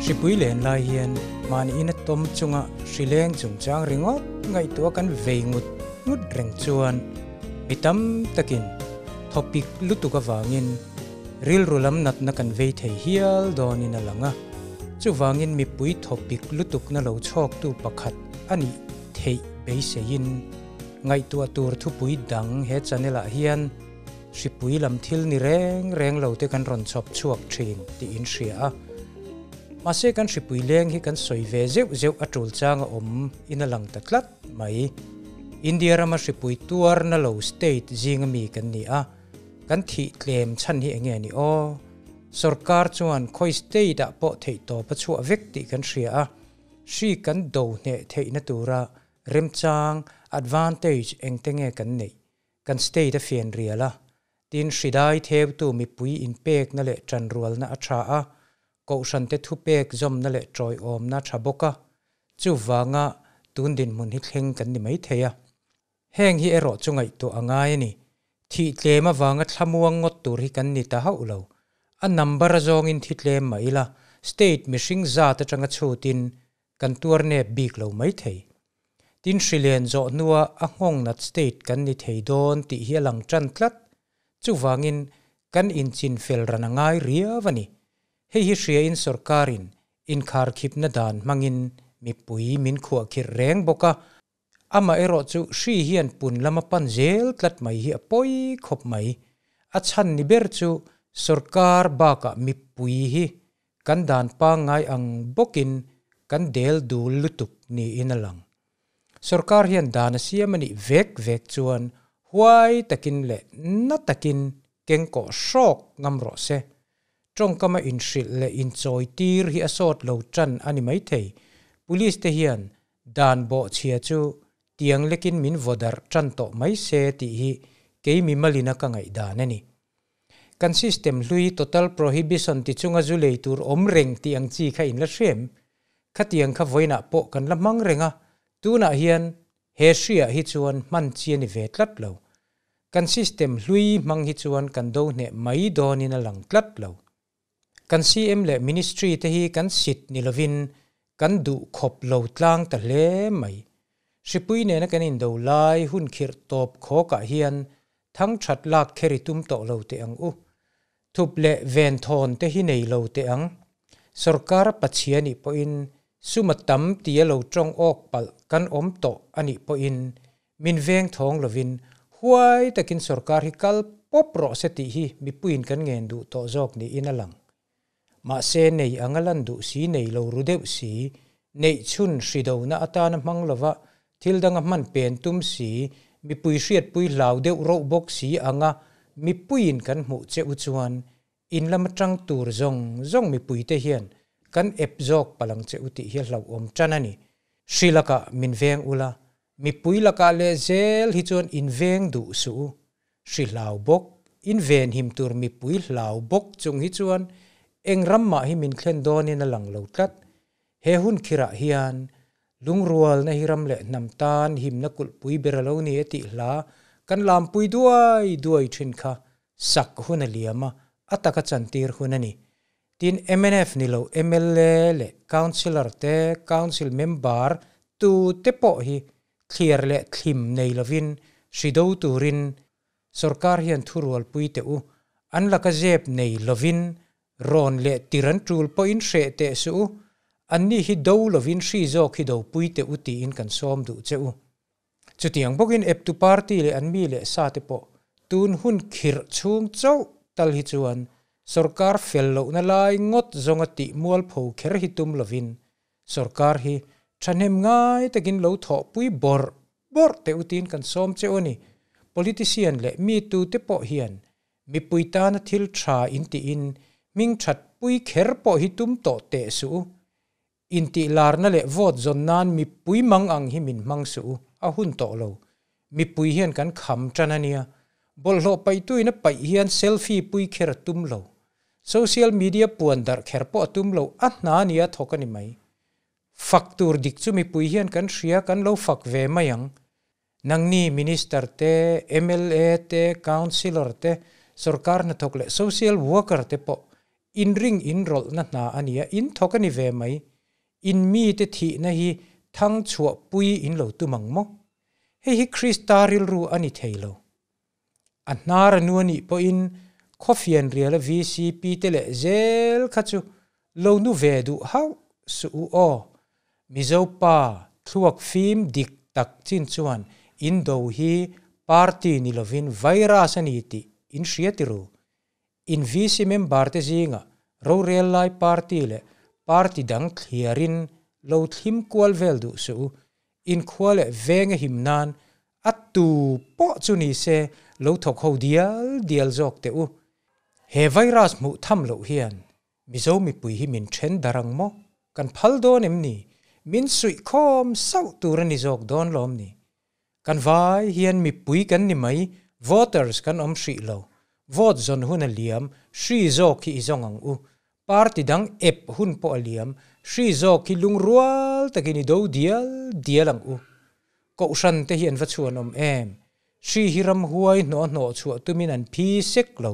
Hripui len lai hian mahni ina tawm chunga hri leng chungchang ringawt ngaihtuah kan vei ngut ngut reng chuan mi tam takin thawpik lutuk avangin rilru lam natna kan vei thei hial dawnin a lang a. Chuvangin mipui thawpik lutukna lo chhawktu pakhat a nih theih beiseiin ngaihtuah tur thupui dang he channel ah hian hripui lam thil ni reng reng lo te kan rawn chhawp chhuak thin tih in hria a. Mahse kan hripui leng hi kan sawi ve zeuh zeuh a tul chang a awm in a lang ta tlat mai. India rama hripui tuarna lo state zinga mi kan ni a, kan thih tlem chhan hi enge ni aw? Sorkar chuan khawi state ah pawh theihtawp a chhuah vek tih kan hria a, hri kan do hneh theihna tura remchang, advantage, engte nge kan neih? Kan state a fian rial a, tin hridai theutu mipui inpekna leh tanrualna a tha a, kohhrante thupek zawmna leh tawiawmna a tha bawk a, chuvanga tun dinhmun hi thleng kan ni maithei a. Heng hi erawh chu ngaihtuah a ngai a ni. Thih tlem avanga thlamuang ngawt tur hi kan ni ta hauh lo. A number a zawngin thi tlem mah ila, state mihring zat atanga chhutin kan tuar nep bik lo maithei. Tin hrilen zawh hnua a nghawng nat state kan ni thei dawn tih hi a lang tan tlat. Chuvangin kan inchin fel ran a ngai riau a ni. Hei hi hriain sorkarin inkharkhipna dan hmangin mipui min khuahkhirh reng bawk a. Amaherawh chu hri hian pun lama pan zel tlat mai hi a pawi khawp mai. A chhan ni ber chu sorkar bakah mipui hi kan dan pangngai ang bawkin kan del dul lutuk niin a lang. Sorkar hian dan a siam a nih vek vek chuan huai takin leh na takin keng kawh hrawk ngam rawh se. Tawngkama inhrilh leh inchawi tir hi a sawt lo tan a ni maithei. Police te hian dan bawhchhia chu tiang lekin min vaw darh tan tawh mai se tih hi kei mimalina ka ngaihdan a ni. Kan system hlui total prohibition ti chunga zu lei tur awm reng tih ang chi kha in la hriam. Khatiang kha vawiinah pawh kan la hmang reng a, tunah hian he hriah hi chuan hman chi a ni ve tlat lo. Kan system hlui hmang hi chuan kan do hneh mai dawnin a lang tlat lo. Kan CM leh Ministry te hi kan sit ni lovin kan duh khawp lo tlang ta hle mai. Hripui nena kan indo lai hun khirh tawp khawkah hian thang that lak kher i tum tawh lo teh ang u. Thup leh ven thawn te hi nei lo teh ang. Sorkar Pathian nih pawhin sum a tam tia lo tawng awk palh kan awm tawh a nih pawhin Min veng thawng lovin huai takin sorkar hi kal pawp rawh se tih hi mipuiin kan ngen duh tawh zawk niin a lang. Mahse nei anga lan duh si nei lo ru deuh si, neih chhun hri dona atana hmang lova thil danga hman pen tum si, mipui hriatpui hlau deuh roh bawk si anga mipuiin kan hmuh che u chuan in lama tang tur zawng zawng mipuite hian kan ep zawk palang che u tih hi a hlauhawm tan a ni. Hri lakah min veng ula, Mipui lakah leh zel hi chuan in veng duh suh u. Hri hlau bawk, in venhim tur mipui hlau bawk chung hi chuan eng ram mah hi min thlen dawnin a lang lo tlat. He hun khirah hian lungrualna hi ram leh hnam tan himna kulhpui ber a lo ni e tih hla kan lampui duai duai thin kha sak hun a liam a, a taka chantir hun a ni. Tin, mnf ni lo mla leh Councillor te, Council member tu te pawh hi thliar leh thlim nei lovin hri do turin sorkar hian thurualpui teh u, an laka zep nei lovin rawn leh tir an tul pawhin hreh teh suh u, anni hi do lovin hri zawk hi dopui teh u tiin kan sawm duh che u. Chutiang bawkin eptu party leh an mi leh sa te pawh tun hun khirh chhung chauh tal hi chuan sorkar fel lohna lai ngawt zawnga tih mualpho kher hi tum lovin sorkar hi thahnem ngai takin lo thawhpui bawrh bawrh teh utin kan sawm che u a ni. Politician leh mi tute pawh hian mipui tana thil tha intiin hming thatpui kher pawh hi tum tawh teh suh u. Intihlarna leh vote zawn nan mipui mang ang hi min hmang suh u, a hun tawh lo. Mipui hian kan kham tan a nia. Bawlhhlawh paihtuin a paih hian selfie pui kher a tum lo. Social media puan darh kher pawh a tum lo, a hna nia thawk a ni mai. Fak tur dik chu mipui hian kan hria, kan lo fak ve mai ang. Nangni Minister te, mla te, Councillor te, sorkar hnathawk leh social worker te pawh. In ring in rawlhna hna a nia, in thawk a ni ve mai. In mite thihna hi thang chhuah pui in lo tum ang maw? Hei hi Krista rilru a ni thei lo. A hnar a nu a nih pawhin khawfianriala vcp te leh zel kha chu lo nu ve duh hauh suh u aw. Mizo pa thluak fim dik tak chin chuan in do hi party ni lovin virus a ni tih in hria tiru. In VC member te zingah rorel lai party leh party dang thliarin lo thlim kual vel duh suh u. In khua leh veng a him nan a tu pawh chu ni se lo thawk ho dial dial zawk teh u. He virus hmuh tham loh hian Mizo mipui hi min then dar ang maw? Kan phal dawn em ni? Min suih khawm sauh tur a ni zawk dawn lawm ni? Kan vai hian mipui kan ni mai, voters kan awm hrih lo. Vote zawn hun a liam, hri zawk hi i zawng ang u. Party dang ep hun pawh a liam, hri zawk hi lungrual takin i do dial dial ang u. Kohhran te hi an va chhuan awm em? Hri hi ramhuai hnawh hnawh chhuah tumin an phi sek lo.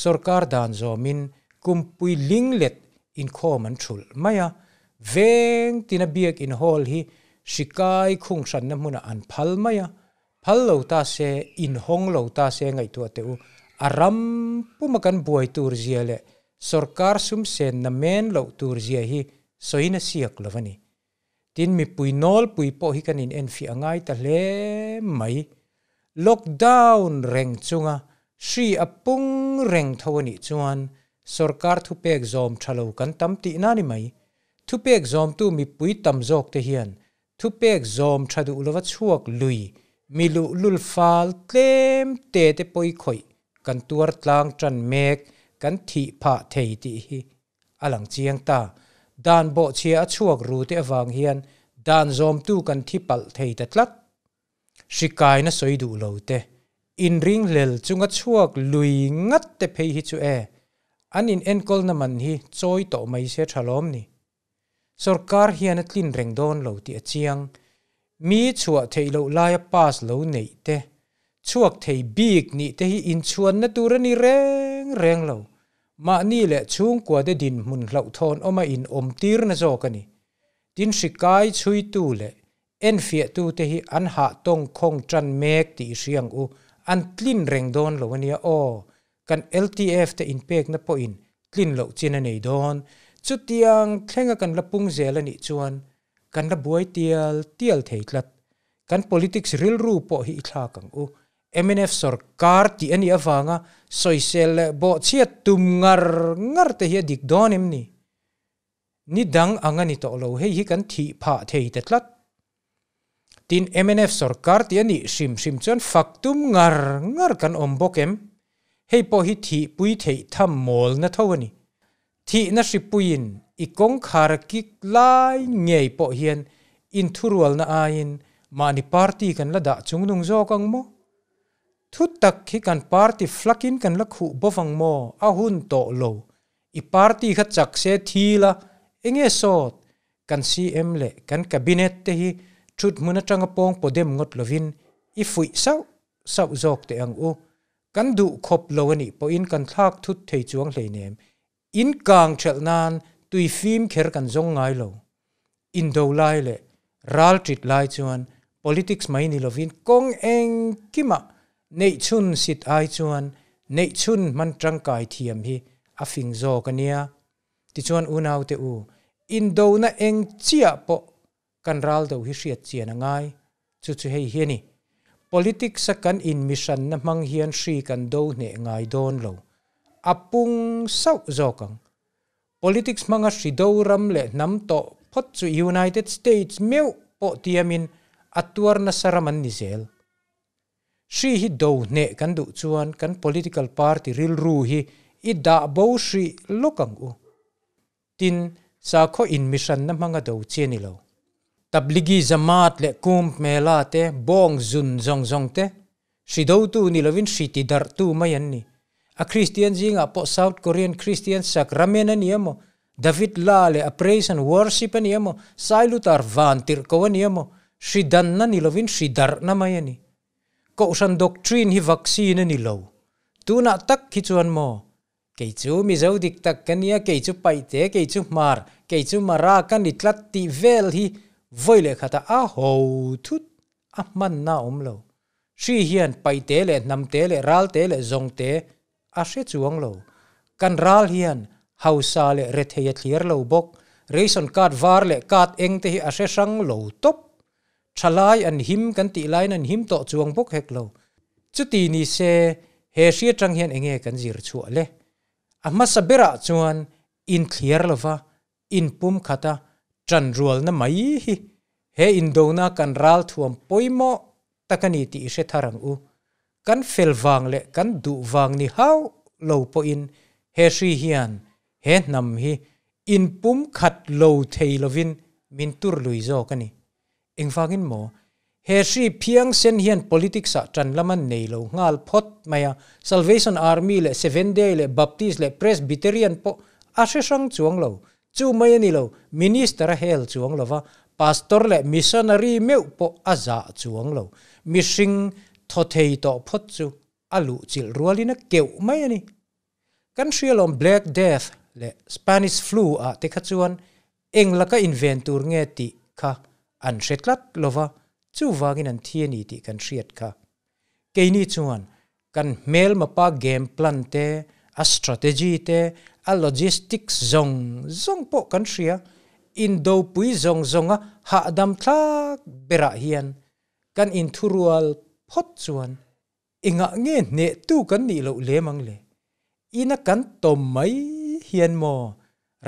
Sorkar dan zawmin kumpui linglet inkhawm an thulh mai a, veng tina biakin hall hi hri kai khung hranna hmunah an phal mai a, phal lo ta se, inhawng lo ta se ngaihtuah teh u, a ram puma kan buai tur zia leh sorkar sum senna men loh tur zia hi sawiin a siak lo a ni. Tin, mipui nawlpui pawh hi kan inenfiah a ngai ta hle mai. Lockdown reng chunga hri a pung reng tho a nih chuan sorkar thupek zawm tha lo kan tam tihna ni mai. Thupek zawmtu mipui tam zawk te hian thupek zawm tha duh lova chhuak lui mi luhlul fal tlem te te pawi khawih kan tuar tlang tan mek kan thih phah thei tih hi a lang chiang ta. Dan bawhchhia a chhuak ru te avang hian dan zawmtu kan thi palh thei ta tlat. Hri kaina sawi duh lo te, inringhlel chunga chhuak lui ngat te phei hi chu e, an in enkawlna man hi chawi tawh mai se tha lawm ni. Sorkar hian a tlin reng dawn lo tih a chiang. Mi chhuah theih loh laia pass lo neih te, chhuak thei bik nih te hi inchhuanna tur a ni reng reng lo. Mahni leh chhungkuate dinhmun hlauhthawn awma inawm tirna zawk a ni. Tin hri kai chhuitu leh enfiahtute hi an hah tawng khawng tan mek tih i hria ang u, an tlin reng dawn lo a nia aw. Kan LTF te inpekna pawhin tlin loh chin a nei dawn. Chutiang thlenga kan la pung zel a nih chuan kan la buai tial tial thei tlat. Kan politics rilru pawh hi i thlak ang u. Mnf sorkar tih a nih avanga sawisel leh bawhchhiat tum ngar ngar te hi a dik dawn em ni? Ni dang ang a ni tawh lo, hei hi kan thih phah thei ta tlat. Tin, mnf sorkar tih a nih hrim hrim chuan fak tum ngar ngar kan awm bawk em? Hei pawh hi thihpui theih tham mawlna tho a ni. Thihna hripuiin i kawngkhar a kik lai ngei pawh hian inthurualna aiin mahni party kan la dah chungnung zawk ang maw? Thu tak hi kan party flakin kan la khuh bawk ang maw? A hun tawh lo. I party kha chak se thi la, enge sawt? Kan CM leh kan cabinet te hi thut hmun atanga pawng paw dem ngawt lovin i fuih sauh sauh zawk teh ang u. Kan duh khawp lo a nih pawhin kan thlak thut thei chuang hleinem. In kang thelh nan tui fim kher kan zawng ngai lo. Indo lai leh ral tit lai chuan politics mai ni lovin kawng engkimah neihchhun sit ai chuan neihchhun hman tangkai thiam hi a fing zawk a nia. Tichuan unaute u, indona eng chiah pawh kan ral do hi hriat chian a ngai. Chu chu hei hi a ni. Politics a kan inmihranna hmang hian hri kan do hneh ngai dawn lo. A pung sauh zawk ang. Politics hmanga hri do ram leh hnam tawh phawt chu United States meuh pawh tiamin a tuar nasa ram an ni zel. Hri hi do hneh kan duh chuan kan political party rilru hi i dah bo hrih lawk ang u. Tin, sakhaw inmihranna hmanga do chi a ni lo. Tablighi Jamaat leh Kumbh Mela te, bawng zun zawng zawng te, hri dotu ni lovin hri ti darhtu mai an ni. A Kristian zingah pawh South Korean Kristian Sakramen a ni emaw, David La leh a Praise and Worship a ni emaw, Sailutar van tirh ko a ni emaw, hri danna ni lovin hri darhna mai a ni. Kohhran doctrine hi vaccine a ni lo. Tunah tak hi chuan maw? Kei chu Mizo dik tak ka nia, kei chu Paihte, kei chu Hmar, kei chu Mara ka ni tlat tih vel hi vawi leh khatah a ho thut a hmanna a awm lo. Hri hian Paihte leh Hnamte leh Ralte leh Zawngte a hre chuang lo. Kan ral hian hausa leh rethei a thliar lo bawk. Ration card var leh card eng te hi a hre hrang lo tawp. Thalai an him kan tih laiin an him tawh chuang bawk hek lo. Chuti ni se he hri atang hian enge kan zir chhuah le? A hmasa berah chuan inthliar lova inpum khata tanrualna mai hi he indona kan ral thuam pawimawh tak a ni tih i hre thar ang u. Kan fel vang leh kan duh vang ni hauh lo pawhin he hri hian he hnam hi inpum khat lo thei lovin min tur lui zawk a ni. Engvangin maw? He hri phiang sen hian politics ah tan lam an nei lo nghal phawt mai a, Salvation Army leh Seventh Day leh Baptist leh Presbyterian pawh a hre hrang chuang lo. Chu mai a ni lo, Minister a hel chuang lo va, Pastor leh Missionary meuh pawh a zah chuang lo. Mihring thaw thei tawh phawt chu a luh chilh rualin a keuh mai a ni. Kan hrialawm Black Death leh Spanish Flu ah te kha chuan eng laka inven tur nge tih kha an hre tlat lo va, chuvangin an thi a ni tih kan hriat kha. Keini chuan kan hmelmapa game plan te, a strategy te, a logistics zawng zawng pawh kan hria, indopui zawng zawnga hahdam thlak berah hian kan inthurual phawt chuan Engah nge hnehtu kan nih loh lem ang le? Ina kan tawm mai hian maw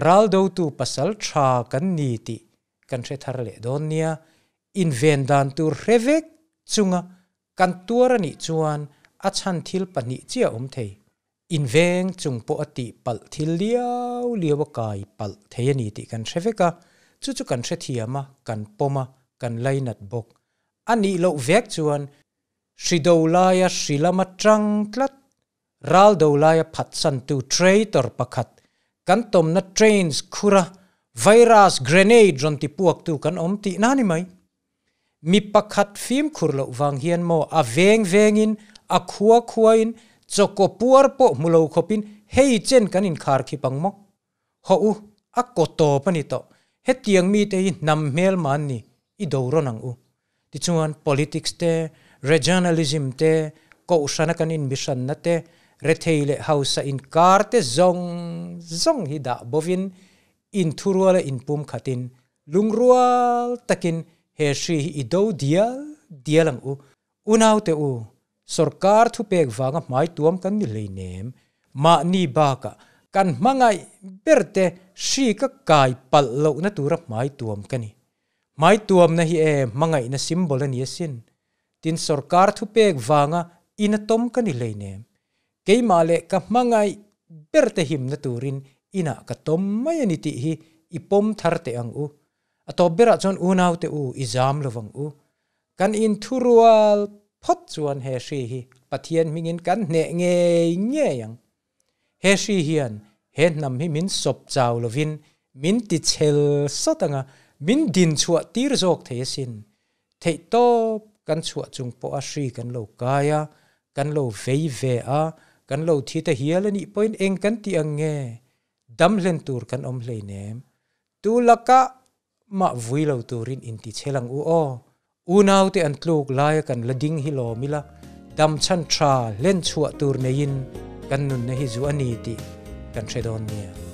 raldotu pasal tha kan ni tih kan hre thar leh dawn nia, inven dan tur hre vek chunga kan tuar a nih chuan a chhan thil pahnih chiah awm thei. Inveng chung pawh a tih palh thil liau liau a kai palh thei a ni tih kan hre vek a, chu chu kan hrethiam a, kan pawm a, kan lainat bawk. A nih loh vek chuan Hri do laia hri lama tang tlat, ral do laia phatsantu traitor pakhat, kan tawmna trains khura virus grenade rawn ti puaktu kan awm tihna ni mai. Mi pakhat fimkhur loh vang hian maw a veng vengin, a khua khuain, chawkaw puar pawh hmu lo khawpin hei chen kan inkhar khip ang maw? Hawh u, a kaw tawp a ni tawh. Hetiang mite hi hnam hmelma an ni, i do rawn ang u. Tichuan, politics te, regionalism te, kohhrana kan inmihranna te, rethei leh hausa inkar te zawng zawng hi dah bovin, inthuruala inpum khatin, lungrual takin he hri hi i do dial dial ang u. Unaute u, Sorkar thupek vanga hmai tuam kan ni hleinem, mahni bakah kan hmangaih berte hri ka kai palh lohna tura hmai tuam ka ni. Hmai tuamna hi e hmangaihna symbol a ni asin. Tin sorkar thupek vanga ina tawm ka ni hleinem. Keimah leh ka hmangaih berte himna turin inah ka tawm mai a ni tih hi i pawm thar teh ang u. A tawp berah chuan unaute u i zam lovang u. Kan inthurual phawt chuan he hri hi Pathian hmingin kan hneh ngei ngei ang. He hri hian he hnam hi min sawp chau lovin min ti chhel sawt ang a, min din chhuah tir zawk thei asin. Theihtawp kan chhuah chung pawha hri kan lo kai a, kan lo vei ve a, kan lo thi ta hial a nih pawhin eng kan tih ang nge? Dam hlen tur kan awm hleinem. Tu lakah Mah vui lo turin inti chhel ang u aw. Unaute an tluk laia kan la ding hi lawm ila, dam chhan tha hlen chhuah tur neiin kan nunna hi zu a ni tih kan hre dawn nia.